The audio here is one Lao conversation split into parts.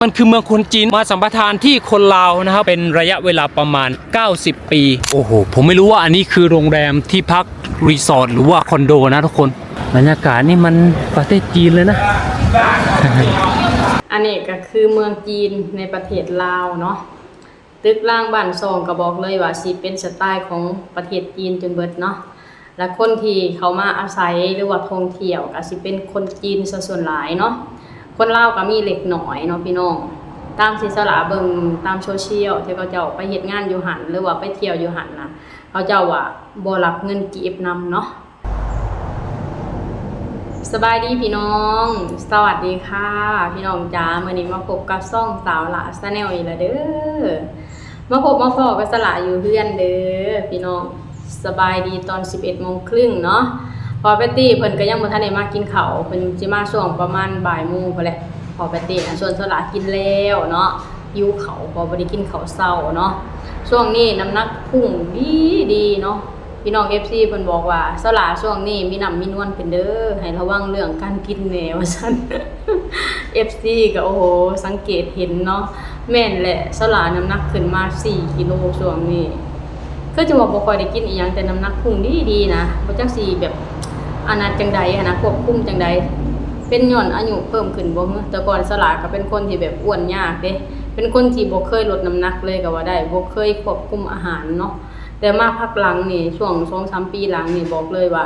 มันคือเมืองคนจีนมาสัมปทานที่คนลาวนะครับ เป็นระยะเวลาประมาณเก้าสิบปี โอ้โห ผมไม่รู้ว่าอันนี้คือโรงแรมที่พัก รีสอร์ท หรือว่าคอนโดนะทุกคน บรรยากาศนี่มันประเทศจีนเลยนะ ອັນນີ້ກໍຄືເມືອງຈີນໃນປະເທດລາວເນາະ. ຕຶກລາງບ້ານຊ່ອງກໍບອກເລີຍວ່າຊິເປັນສະໄຕຂອງປະເທດຈີນຈົນເບິດເນາະ ແລະຄົນທີ່ເຂົ້າມາອາໄສ ຫຼືວ່າທ່ອງທ່ຽວກໍຊິເປັນຄົນຈີນຊະສ່ວນຫຼາຍເນາະ. ຄົນລາວກໍມີເລັກນ້ອຍເນາະພີ່ນ້ອງ ຕາມທີ່ສາລາເບິ່ງຕາມໂຊຊຽວ ທີ່ເຂົາເຈົ້າໄປເຮັດງານຢູ່ຫັ້ນ ຫຼືວ່າໄປທ່ຽວຢູ່ຫັ້ນນະ ເຂົາເຈົ້າວ່າບໍ່ຮັບເງິນກີບນຳເນາະ. ສະບາຍດີພີ່ນ້ອງ ສະຫວັດດີຄ່ະພີ່ນ້ອງຈ໋າ ມື້ນີ້ມາພົບກັບຊ່ອງສາວຫຼ້າ Channel ອີກແລ້ວເດີ ມາພົບມາພໍ້ກັບສາວຫຼ້າຢູ່ເຮືອນເດີພີ່ນ້ອງ. ສະບາຍດີຕອນສິບເອັດໂມງຄຶ່ງເນາະ ພໍ່ແປດຕີ້ເພິ່ນກໍຍັງບໍ່ທັນໄດ້ມາກິນເຂົ້າ ເພິ່ນຊິມາຊ່ວງປະມານບ່າຍໂມງພຸ້ນແຫຼະ ພໍ່ແປດຕີ້ນະ ສ່ວນສາວຫຼ້າກິນແລ້ວເນາະ ຫິວເຂົ້າ ເພາະບໍ່ໄດ້ກິນເຂົ້າເຊົ້າເນາະ. ຊ່ວງນີ້ນ້ຳໜັກພຸ່ງດີໆເນາະ ພີ່ນ້ອງ ເອັຟຊີ ເພິ່ນບອກວ່າ ສາວຫຼ້າຊ່ວງນີ້ມີນ້ຳມີນວນຂຶ້ນເດີ ໃຫ້ລະວັງເລື່ອງການກິນແດ່ ວ່າຊັ້ນ ເອັຟຊີ ກໍ ໂອ້ໂຫ ສັງເກດເຫັນເນາະ. ແມ່ນແຫຼະ ສາວຫຼ້ານ້ຳໜັກຂຶ້ນມາສີ່ກິໂລຊ່ວງນີ້ ຄືຈະວ່າບໍ່ຄ່ອຍໄດ້ກິນອີ່ຫຍັງ ແຕ່ນ້ຳໜັກພຸ່ງດີໆນະ ບໍ່ຈັກຊິແບບ ອັນນັ້ນຈັ່ງໃດຫັ້ນນະ ຄວບຄຸມຈັ່ງໃດ ເປັນຍ້ອນອາຍຸເພີ່ມຂຶ້ນບໍ່ຫື? ແຕ່ກ່ອນສາວຫຼ້າກໍເປັນຄົນທີ່ແບບອ້ວນຍາກເດ້ ເປັນຄົນທີ່ບໍ່ເຄີຍລົດນ້ຳໜັກເລີຍກໍວ່າໄດ້ ບໍ່ເຄີຍຄວບຄຸມອາຫານເນາະ. ແຕ່ມາພັກຫຼັງນີ້ ຊ່ວງສອງສາມປີຫຼັງນີ້ ບອກເລີຍວ່າ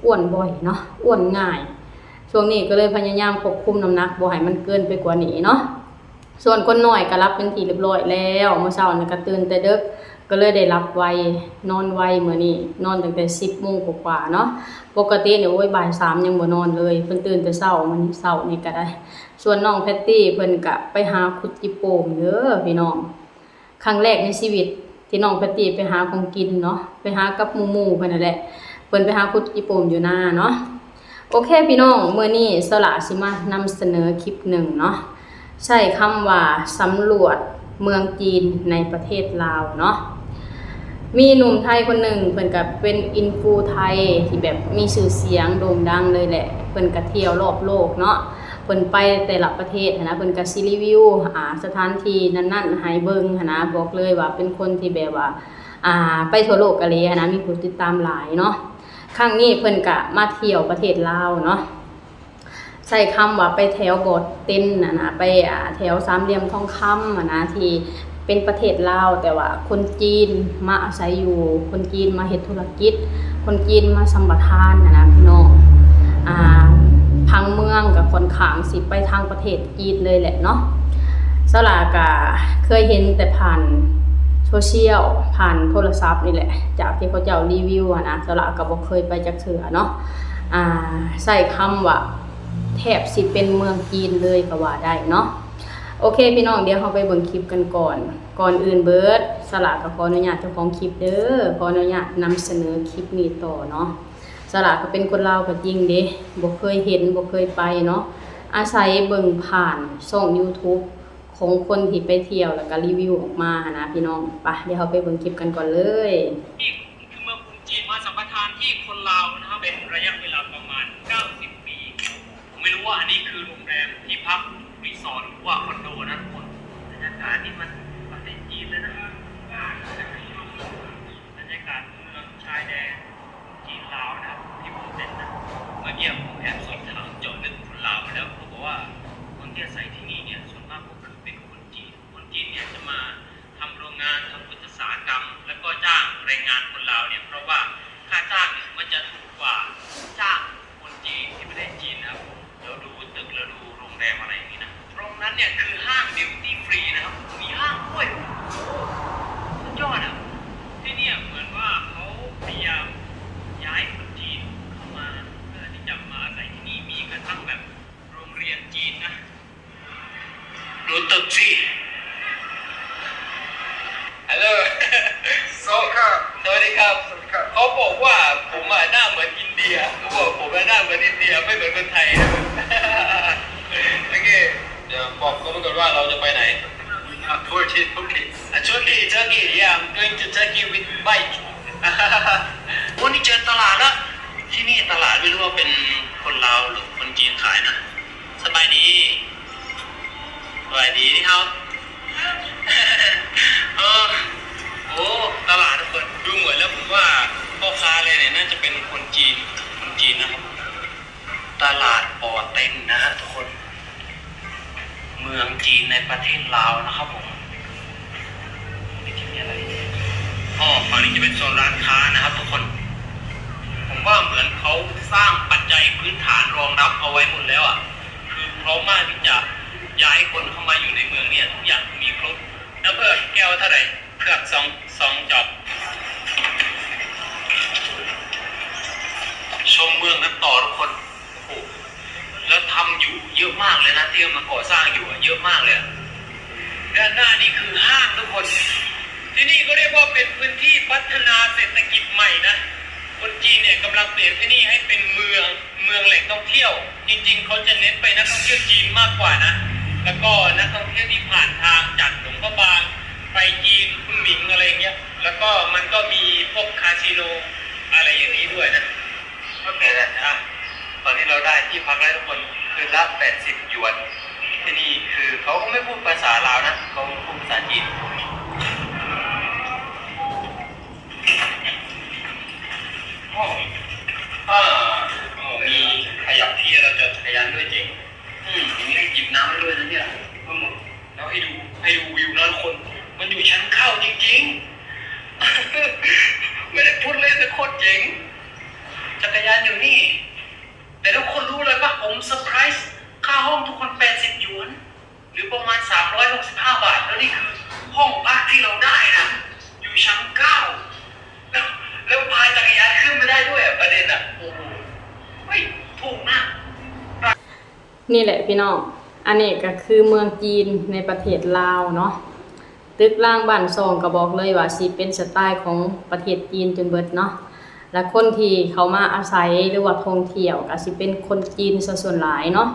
ອ້ວນບ່ອຍເນາະ ອ້ວນງ່າຍ. ຊ່ວງນີ້ກໍເລີຍພະຍາຍາມຄວບຄຸມນ້ຳໜັກ ບໍ່ໃຫ້ມັນເກີນໄປກວ່ານີ້ເນາະ. ສ່ວນຄົນນ້ອຍກໍຫຼັບເປັນທີ່ຮຽບຮ້ອຍແລ້ວ ມື້ເຊົ້ານີ້ກໍຕື່ນແຕ່ເດິກ ກໍເລີຍໄດ້ຫຼັບໄວ ນອນໄວ ມື້ນີ້ນອນຕັ້ງແຕ່ສິບໂມງກວ່າໆເນາະ. ປົກກະຕິນີ້ ໂອ້ຍ ບ່າຍສາມຍັງບໍ່ນອນເລີຍ ເພິ່ນຕື່ນແຕ່ເຊົ້າ ມື້ນີ້ເຊົ້ານີ້ກໍໄດ້. ສ່ວນນ້ອງແພັດຕີ້ເພິ່ນກໍໄປຫາຂຸດຈີ່ໂປ່ມເດີພີ່ນ້ອງ ຄັ້ງແລກໃນຊີວິດທີ່ນ້ອງແພັດຕີ້ໄປຫາຂອງກິນເນາະ ໄປຫາກັບໝູ່ໆເພິ່ນຫັ້ນແຫຼະ ເພິ່ນໄປຫາຂຸດຈີ່ໂປ່ມຢູ່ນາເນາະ. ໂອເຄພີ່ນ້ອງ ມື້ນີ້ສາວຫຼ້າຊິມານຳສະເໜີຄລິບໜຶ່ງເນາະ ໃຊ້ຄຳວ່າສຳຫຼວດເມືອງຈີນໃນປະເທດລາວເນາະ. ມີໜຸ່ມໄທຄົນໜຶ່ງ ເພິ່ນກໍເປັນອິນຟູໄທທີ່ແບບມີຊື່ສຽງໂດ່ງດັງເລີຍແຫຼະ ເພິ່ນກໍທ່ຽວລອບໂລກເນາະ ເພິ່ນໄປແຕ່ລະປະເທດຫັ້ນນະ ເພິ່ນກໍຊິຣີວິວ ອາ ສະຖານທີ່ນັ້ນໆໃຫ້ເບິ່ງຫັ້ນນະ ບອກເລີຍວ່າເປັນຄົນທີ່ແບບວ່າ ອາ ໄປທົ່ວໂລກກະເລຫັ້ນນະ ມີຜູ້ຕິດຕາມຫຼາຍເນາະ. ຄັ້ງນີ້ເພິ່ນກະມາທ່ຽວປະເທດລາວເນາະ ໃຊ້ຄຳວ່າໄປແຖວບໍ່ເຕັນຫັ້ນນະ ໄປ ອາ ແຖວສາມຫຼ່ຽມທອງຄຳຫັ້ນນະ ທີ່ເປັນປະເທດລາວ ແຕ່ວ່າຄົນຈີນມາອາໄສຢູ່ ຄົນຈີນມາເຮັດທຸລະກິດ ຄົນຈີນມາສຳປະທານຫັ້ນນະພີ່ນ້ອງ. ອາ ຜັງເມືອງກະຂ້ອນຂ້າງຊິໄປທາງປະເທດ ຈີນເລີຍແຫຼະເນາະ. ສາວຫຼ້າກະເຄີຍເຫັນແຕ່ຜ່ານໂຊຊຽວ ຜ່ານໂທລະສັບນີ້ແຫຼະ ຈາກທີ່ເຂົາເຈົ້າຣີວິວຫັ້ນນະ ສາວຫຼ້າກະບໍ່ເຄີຍໄປຈັກເທື່ອເນາະ. ອາ ໃຊ້ຄຳວ່າແທບຊິເປັນເມືອງຈີນເລີຍກະວ່າໄດ້ເນາະ. ໂອເຄພີ່ນ້ອງ ດຽວເຮົາໄປເບິ່ງຄລິບກັນກ່ອນ. ກ່ອນອື່ນເບີດ ສາວຫຼ້າກະຂໍອະນຸຍາດເຈົ້າຂອງຄລິບເດີ ຂໍອະນຸຍາດນຳສະເໜີຄລິບນີ້ຕໍ່ເນາະ. ສາວຫຼ້າກະເປັນຄົນລາວກະຈິງເດ ບໍ່ເຄີຍເຫັນ ບໍ່ເຄີຍໄປເນາະ ອາໄສເບິ່ງຜ່ານຊ່ອງຢູທູບຂອງຄົນທີ່ໄປທ່ຽວ ແລ້ວກະຣີວິວອອກມາຫັ້ນນະພີ່ນ້ອງ. ປະ ດຽວເຮົາໄປເບິ່ງຄລິບກັນກ່ອນເລີຍ. ນີ້ຄືເມືອງຄົນຈີນມາສຳປະທານທີ່ຄົນລາວນະຄັບ ເປັນໄລຍະເວລາປະມານເກົ້າສິບປີ. ผมไม่รู้ว่าอันนี้คือโรงแรมที่พักรีสอร์ทหรือว่าคอนโดนะทุกคน บรรยากาศนี่มันประเทศจีนเลยนะ บรรยากาศเมืองชายแดนจีนลาวนะครับที่ผมเป็นนะ เมื่อกี้ผมแอบสอบถามเจาะลึกคนลาวมาแล้ว เขาบอกว่าคนที่อาศัยที่นี่เนี่ยส่วนมากก็คือเป็นคนจีน คนจีนเนี่ยจะมาทำโรงงาน ทำอุตสาหกรรม แล้วก็จ้างแรงงานคนลาวเนี่ย เพราะว่าค่าจ้างเนี่ยมันจะถูกกว่าจ้างคนจีนที่ประเทศจีนนะครับ เดี๋ยวดูตึกแล้วดูโรงแรมอะไรอย่างนี้นะ ตรงนั้นเนี่ยคือห้างดิวตี้ฟรีนะครับ มีห้างด้วย โอ้โห สุดยอดอ่ะ ที่เนี่ยเหมือนว่าเขาพยายามย้ายคนจีนเข้ามาเพื่อที่จะมาอาศัยที่นี่ มีกระทั่งแบบโรงเรียนจีนนะ ดูตึกสิ ฮัลโหล สวัสดีครับ สวัสดีครับ สวัสดีครับ เขาบอกว่าผมอะหน้าเหมือนอินเดีย เขาบอกผมอะหน้าเหมือนอินเดีย ไม่เหมือนคนไทยนะ โอเค เดี๋ยวบอกเขาไปก่อนว่าเราจะไปไหน อ่ะ Turkey Turkey อ่ะ Turkey Turkey yeah I'm going to Turkey with bike วันนี้เจอตลาดละ ที่นี่ตลาดไม่รู้ว่าเป็นคนลาวหรือคนจีนขายนะ สบายดี ສະບາຍດີເຮົາ ເອີ ໂອ້ ຕະຫຼາດທຸກຄົນ ດູເໝືອນແລ້ວ ຜົມວ່າພໍ່ຄ້າເລີຍນີ້ ໜ້າຈະເປັນຄົນຈີນ ຄົນຈີນນະຄັບ. ຕະຫຼາດປໍເຕັນນະທຸກຄົນ ເມືອງຈີນໃນປະເທດລາວນະຄັບຜົມ. ອໍ ຝັ່ງນີ້ຈະເປັນໂຊນຮ້ານຄ້ານະຄັບທຸກຄົນ. ຜົມວ່າເໝືອນເຂົາສ້າງປັດໄຈພື້ນຖານລອງຮັບເອົາໄວ້ໝົດແລ້ວອະ ຄືພ້ອມມາກທີ່ຈະຍ້າຍຄົນເຂົ້າມາຢູ່ໃນເມືອງນີ້ ທຸກຢ່າງມີຄົບ. ນ້ຳເອີ ແກ້ວເທົ່າໃດ? ເກືອບສອງ ສອງຈອກ. ຊົມເມືອງກັນຕໍ່ທຸກຄົນ. ໂອ້ໂຫ ແລ້ວທຳຢູ່ເຍອະມາກເລີຍນະ ທີ່ມັນກໍ່ສ້າງຢູ່ເຍອະມາກເລີຍ. ດ້ານໜ້ານີ້ຄືຫ້າງທຸກຄົນ. ທີ່ນີ້ກໍຮຽກວ່າເປັນພື້ນທີ່ພັດທະນາເສດຖະກິດໃໝ່ນະ. ຄົນຈີນເນຍກຳລັງປ່ຽນທີ່ນີ້ໃຫ້ເປັນເມືອງ ເມືອງແຫຼ່ງທ່ອງທ່ຽວ. ຈິງໆ ເຂົາຈະເນັ້ນໄປນັກທ່ອງທ່ຽວຈີນມາກກວ່ານະ ແລ້ວກໍນັກທ່ອງທ່ຽວທີ່ຜ່ານທາງຈາກຫຼວງພະບາງໄປຈີນ ຄຸນໝິງ ອະໄລຢ່າງເງີ້ຍ ແລ້ວກໍມັນກໍມີພວກຄາສິໂນ ອະໄລຢ່າງນີ້ດ້ວຍນະ. ໂອເຄແລ້ວ ອາ ຕອນນີ້ເຮົາໄດ້ທີ່ພັກແລ້ວທຸກຄົນ ຄືນລະແປດສິບຢວນ. ທີ່ນີ້ຄືເຂົາກໍໄມ່ພູດພາສາລາວນະ ເຂົາພູດພາສາຈີນ. ໂອ້ ເອີ ໂອ້ ມີຂະຫຍັບເພຍ ແລ້ວຈອດຈັກກະຍານດ້ວຍເຈັງ. ອືມ ມີໃຫ້ຈິບນ້ຳດ້ວຍນະເນຍ. ເອີ ແລ້ວໃຫ້ດູ ໃຫ້ດູວິວນະທຸກຄົນ ມັນຢູ່ຊັ້ນເກົ້າຈິງໆ. ໄມ່ໄດ້ພູດເລ່ນນະ ໂຄດເຈັງ. ຈັກກະຍານຢູ່ນີ້ ແຕ່ທຸກຄົນຮູ້ເລີຍວ່າ ຜົມເຊີໄພຣສ໌ ຄ່າຫ້ອງທຸກຄົນແປດສິບຢວນ ຫຼືປະມານສາມຮ້ອຍຫົກສິບຫ້າບາດ. ແລ້ວນີ້ຄືຫ້ອງພັກທີ່ເຮົາໄດ້ນະ ຢູ່ຊັ້ນເກົ້າ ແລ້ວ ແລ້ວພາຈັກກະຍານຂຶ້ນມາໄດ້ດ້ວຍ ປະເດັນນະ. ໂອ້ໂຫ ເຮີ້ຍ ຖືກນະ. ນີ້ແຫຼະພີ່ນ້ອງ ອັນນີ້ກໍຄືເມືອງຈີນໃນປະເທດລາວເນາະ. ຕຶກລາງບ້ານຊ່ອງກໍບອກເລີຍວ່າຊິເປັນສະໄຕຂອງປະເທດຈີນຈົນເບິດເນາະ ແລະ ຄົນທີ່ເຂົ້າມາອາໄສ ຫຼືວ່າທ່ອງທ່ຽວກໍຊິເປັນຄົນຈີນຊະສ່ວນຫຼາຍເນາະ.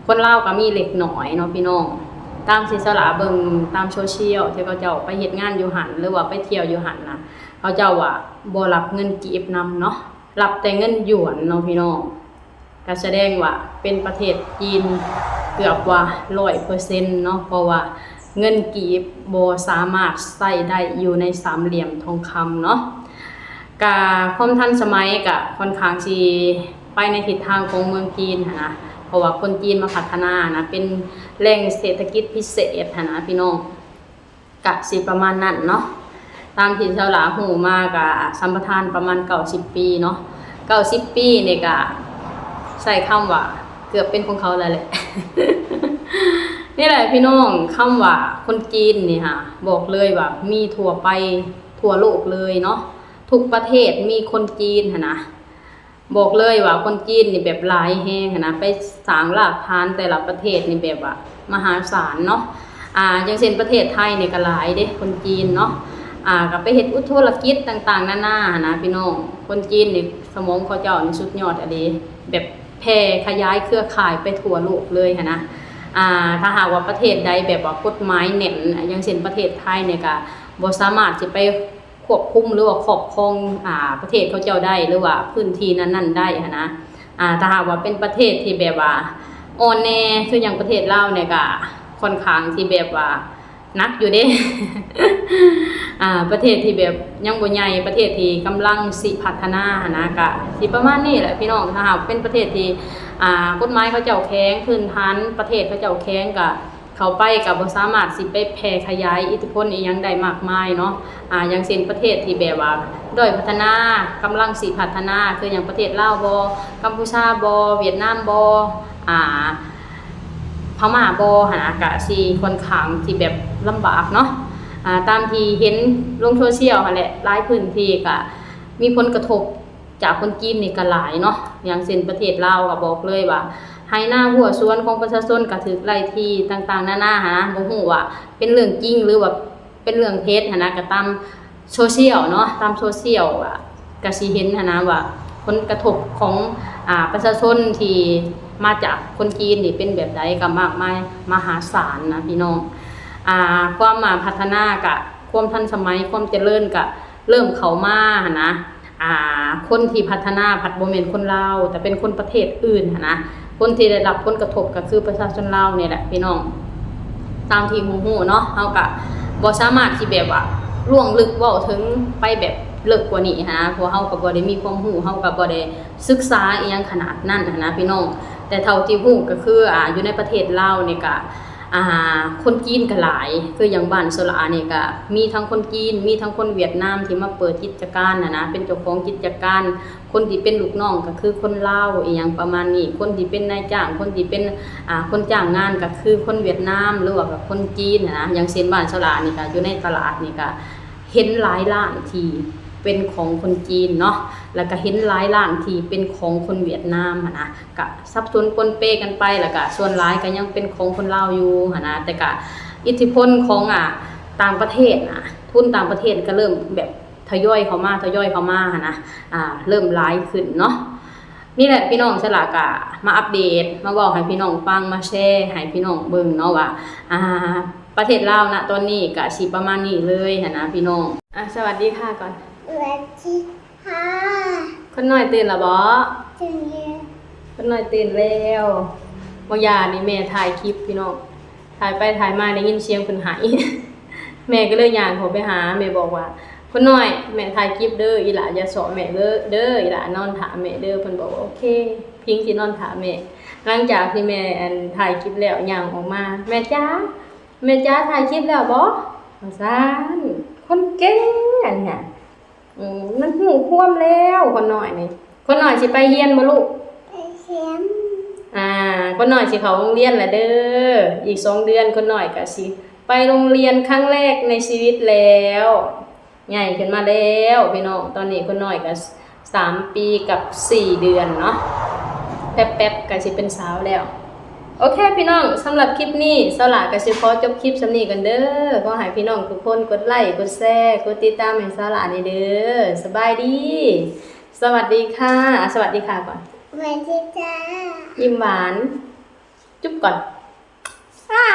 ຄົນລາວກໍມີເລັກນ້ອຍເນາະພີ່ນ້ອງ. ຕາມທີ່ສາລາເບິ່ງຕາມໂຊຊຽວ ທີ່ເຂົາເຈົ້າໄປເຮັດງານຢູ່ຫັ້ນ ຫຼືວ່າໄປທ່ຽວຢູ່ຫັ້ນນະ ເຂົາເຈົ້າວ່າບໍ່ຮັບເງິນກີບນຳເນາະ ຮັບແຕ່ເງິນຢວນເນາະພີ່ນ້ອງ. ກໍສະແດງວ່າເປັນປະເທດຈີນເກືອບວ່າຮ້ອຍເປີເຊັນເນາະ ເພາະວ່າເງິນກີບບໍ່ສາມາດໃຊ້ໄດ້ຢູ່ໃນສາມຫຼ່ຽມທອງຄຳເນາະ. ກະຄວາມທັນສະໄໝກະຂ້ອນຂ້າງຊິໄປໃນທິດທາງຂອງເມືອງຈີນຫັ້ນນະ ເພາະວ່າຄົນຈີນມາພັດທະນານະ ເປັນແຫຼ່ງເສດຖະກິດພິເສດຫັ້ນນະພີ່ນ້ອງ. ກະຊິປະມານນັ້ນເນາະ. ຕາມທີ່ຊາວລາວຮູ້ມາກະສຳປະທານປະມານເກົ້າສິບປີເນາະ. ເກົ້າສິບປີນີ້ກະໃຊ້ຄຳວ່າເກືອບເປັນຂອງເຂົາແລ້ວແຫຼະ. ນີ້ແຫຼະພີ່ນ້ອງ ຄຳວ່າຄົນຈີນນີ້ຫາ ບອກເລີຍວ່າມີທົ່ວໄປທົ່ວໂລກເລີຍເນາະ. ທຸກປະເທດມີຄົນຈີນຫັ້ນນະ. ບອກເລີຍວ່າຄົນຈີນນີ້ແບບຫຼາຍແຮງຫັ້ນນະ ໄປສ້າງລາກຖານແຕ່ລະປະເທດນີ້ແບບວ່າມະຫາສານເນາະ. ອ່າ ຢ່າງເຊັ່ນປະເທດໄທນີ້ກໍຫຼາຍເດ້ຄົນຈີນເນາະ. ອ່າ ກໍໄປເຮັດອຸດທຸລະກິດຕ່າງໆນານາຫັ້ນນະພີ່ນ້ອງ. ຄົນຈີນນີ້ສະໝອງເຂົາເຈົ້ານີ້ສຸດຍອດອີ່ຫຼີ ແບບແຜ່ຂະຫຍາຍເຄືອຂ່າຍໄປທົ່ວໂລກເລີຍຫັ້ນນະ. ອ່າ ຖ້າຫາກວ່າປະເທດໃດແບບວ່າກົດໝາຍແໜ້ນ ຢ່າງເຊັ່ນປະເທດໄທນີ້ກໍບໍ່ສາມາດຊິໄປ ຄວບຄຸມ ຫຼືວ່າຄອບຄອງ ອ່າ ປະເທດເຂົາເຈົ້າໄດ້ ຫຼືວ່າພື້ນທີ່ນັ້ນໆໄດ້ຫັ້ນນະ. ອ່າ ຖ້າຫາກວ່າເປັນປະເທດທີ່ແບບວ່າອ່ອນແອ ຄືຫຍັງປະເທດລາວນີ້ກະຂ້ອນຂ້າງທີ່ແບບວ່າໜັກຢູ່ເດ້. ອ່າ ປະເທດທີ່ແບບຍັງບໍ່ໃຫຍ່ ປະເທດທີ່ກຳລັງຊິພັດທະນາຫັ້ນນະ ກະຊິປະມານນີ້ແຫຼະພີ່ນ້ອງ. ຖ້າຫາກເປັນປະເທດທີ່ ອ່າ ກົດໝາຍເຂົາເຈົ້າແຂງ ພື້ນຖານປະເທດເຂົາເຈົ້າແຂງ ກະ ເຂົ້າໄປກໍບໍ່ສາມາດຊິໄປແຜ່ຂະຫຍາຍອິດທິພົນອີ່ຫຍັງໄດ້ມາກມາຍເນາະ. ອ່າ ຢ່າງເຊັ່ນປະເທດທີ່ແບບວ່າດ້ອຍພັດທະນາ ກຳລັງຊິພັດທະນາ ຄືຫຍັງປະເທດລາວບໍ ກຳພູຊາບໍ ຫວຽດນາມບໍ ອ່າ ພະມ້າບໍຫັ້ນນະ ກະຊິຂ້ອນຂ້າງທີ່ແບບລຳບາກເນາະ. ອ່າ ຕາມທີ່ເຫັນລົງໂຊຊຽວຫັ້ນແຫຼະ ຫຼາຍພື້ນທີ່ກະມີຜົນກະທົບ ຈາກຄົນຈີນນີ້ກໍຫຼາຍເນາະ. ຢ່າງເຊັ່ນປະເທດລາວກໍບອກເລີຍວ່າ ໄຮ່ນາຮົ້ວສວນຂອງປະຊາຊົນກໍຖືກໄລ່ທີ່ຕ່າງໆນານາຫັ້ນນະ. ບໍ່ຮູ້ວ່າເປັນເລື່ອງຈິງ ຫຼືວ່າເປັນເລື່ອງເທັດຫັ້ນນະ ກໍຕາມໂຊຊຽວເນາະ ຕາມໂຊຊຽວກໍ ກໍຊິເຫັນຫັ້ນນະວ່າ ຜົນກະທົບຂອງ ອາ ປະຊາຊົນທີ່ມາຈາກຄົນຈີນນີ້ເປັນແບບໃດ ກໍມາກມາຍມະຫາສານນະພີ່ນ້ອງ. ອາ ຄວາມ ອາ ພັດທະນາ ກະ ຄວາມທັນສະໄໝ ຄວາມຈະເລີນ ກະເລີ່ມເຂົ້າມາຫັ້ນນະ. ອ່າ ຄົນທີ່ພັດທະນາພັດບໍ່ແມ່ນຄົນລາວ ແຕ່ເປັນຄົນປະເທດອື່ນຫັ້ນນະ. ຄົນທີ່ໄດ້ຮັບຜົນກະທົບກໍຄືປະຊາຊົນລາວນີ້ແຫຼະພີ່ນ້ອງ. ຕາມທີ່ຮູ້ໆເນາະ ເຮົາກະບໍ່ສາມາດທີ່ແບບວ່າລ່ວງເລິກເວົ້າເຖິງໄປແບບເລິກກວ່ານີ້ຫັ້ນນະ ເພາະເຮົາກະບໍ່ໄດ້ມີຄວາມຮູ້ ເຮົາກະບໍ່ໄດ້ສຶກສາອີ່ຫຍັງຂະໜາດນັ້ນຫັ້ນນະພີ່ນ້ອງ. ແຕ່ເທົ່າທີ່ຮູ້ກະຄື ອ່າ ຢູ່ໃນປະເທດລາວນີ້ກະ ອ່າ ຄົນຈີນກະຫຼາຍ ຄືຢ່າງບ້ານໂຊລານີ້ກະມີທັງຄົນຈີນ ມີທັງຄົນຫວຽດນາມທີ່ມາເປີດກິດຈະການຫັ້ນນະ ເປັນເຈົ້າຂອງກິດຈະການ. ຄົນທີ່ເປັນລູກນ້ອງກະຄືຄົນລາວ ອີ່ຫຍັງປະມານນີ້ ຄົນທີ່ເປັນນາຍຈ້າງ ຄົນທີ່ເປັນ ອ່າ ຄົນຈ້າງງານກະຄືຄົນຫວຽດນາມ ຫຼືວ່າກະຄົນຈີນຫັ້ນນະ. ຢ່າງເຊັ່ນບ້ານສາລານີ້ກະ ຢູ່ໃນຕະຫຼາດນີ້ກະເຫັນຫຼາຍຮ້ານທີ່ເປັນຂອງຄົນຈີນເນາະ ແລ້ວກະເຫັນຫຼາຍຮ້ານທີ່ເປັນຂອງຄົນຫວຽດນາມຫັ້ນນະ ກະສັບສົນປົນເປກັນໄປ ແລ້ວກະສ່ວນຫຼາຍກະຍັງເປັນຂອງຄົນລາວຢູ່ຫັ້ນນະ. ແຕ່ກະອິດທິພົນຂອງ ອ່າ ຕ່າງປະເທດນະ ທຶນຕ່າງປະເທດກະເລີ່ມແບບ ທະຍອຍເຂົ້າມາ ທະຍອຍເຂົ້າມາຫັ້ນນະ ອ່າ ເລີ່ມຫຼາຍຂຶ້ນເນາະ. ນີ້ແຫຼະພີ່ນ້ອງ ສາລາກະມາອັບເດດ ມາເວົ້າໃຫ້ພີ່ນ້ອງຟັງ ມາແຊໃຫ້ພີ່ນ້ອງເບິ່ງເນາະວ່າ ອ່າ ປະເທດລາວນະຕອນນີ້ກະຊິປະມານນີ້ເລີຍຫັ້ນນະພີ່ນ້ອງ. ອ່າ ສະຫວັດດີຄ່ະກ່ອນ. ສະຫວັດດີຄ່ະ. ຄົນນ້ອຍຕື່ນລະບໍ? ຕື່ນແລ້ວ. ຄົນນ້ອຍຕື່ນແລ້ວ. ບາງຢ່ານີ້ແມ່ຖ່າຍຄລິບພີ່ນ້ອງ ຖ່າຍໄປຖ່າຍມາໄດ້ຍິນສຽງເພິ່ນໄຫ້ ແມ່ກໍເລີຍຍ່າງເຂົ້າໄປຫາ ແມ່ບອກວ່າ ຄົນນ້ອຍ ແມ່ຖ່າຍຄລິບເດີ ອີ່ຫຼ້າຢ່າເຊາະແມ່ເດີ ອີ່ຫຼ້ານອນຖ້າແມ່ເດີ. ເພິ່ນບອກວ່າ ໂອເຄ ພິງຊິນອນຖ້າແມ່. ຫຼັງຈາກທີ່ແມ່ ອັນ ຖ່າຍຄລິບແລ້ວ ຍ່າງອອກມາ ແມ່ຈ໋າ ແມ່ຈ໋າ ຖ່າຍຄລິບແລ້ວບໍ ວ່າຊັ້ນ. ຄົນເກັ່ງອັນນີ້ ອືມ ມັນຮູ້ຄວາມແລ້ວ ຄົນນ້ອຍນີ້. ຄົນນ້ອຍຊິໄປຮຽນບໍ່ລູກ? ໄປຮຽນ. ອ່າ ຄົນນ້ອຍຊິເຂົ້າໂຮງຮຽນແລ້ວເດີ ອີກສອງເດືອນຄົນນ້ອຍກະຊິໄປໂຮງຮຽນຄັ້ງແລກໃນຊີວິດແລ້ວ ໃຫຍ່ຂຶ້ນມາແລ້ວພີ່ນ້ອງ. ຕອນນີ້ຄົນນ້ອຍກະສາມປີກັບສີ່ເດືອນເນາະ ແປັບໆກະຊິເປັນສາວແລ້ວ. ໂອເຄພີ່ນ້ອງ ສຳລັບຄລິບນີ້ ສາລາກະຊິຂໍຈົບຄລິບສ່ຳນີ້ກ່ອນເດີ. ຂໍໃຫ້ພີ່ນ້ອງທຸກຄົນກົດໄລ ກົດແຊ ກົດຕິດຕາມໃຫ້ສາລາແດ່ເດີ. ສະບາຍດີ ສະຫວັດດີຄ່ະ ອ່າ ສະຫວັດດີຄ່ະກ່ອນ. ສະຫວັດດີຈ້າ. ຍິ້ມຫວານ ຈຸບກ່ອນ. ອາ.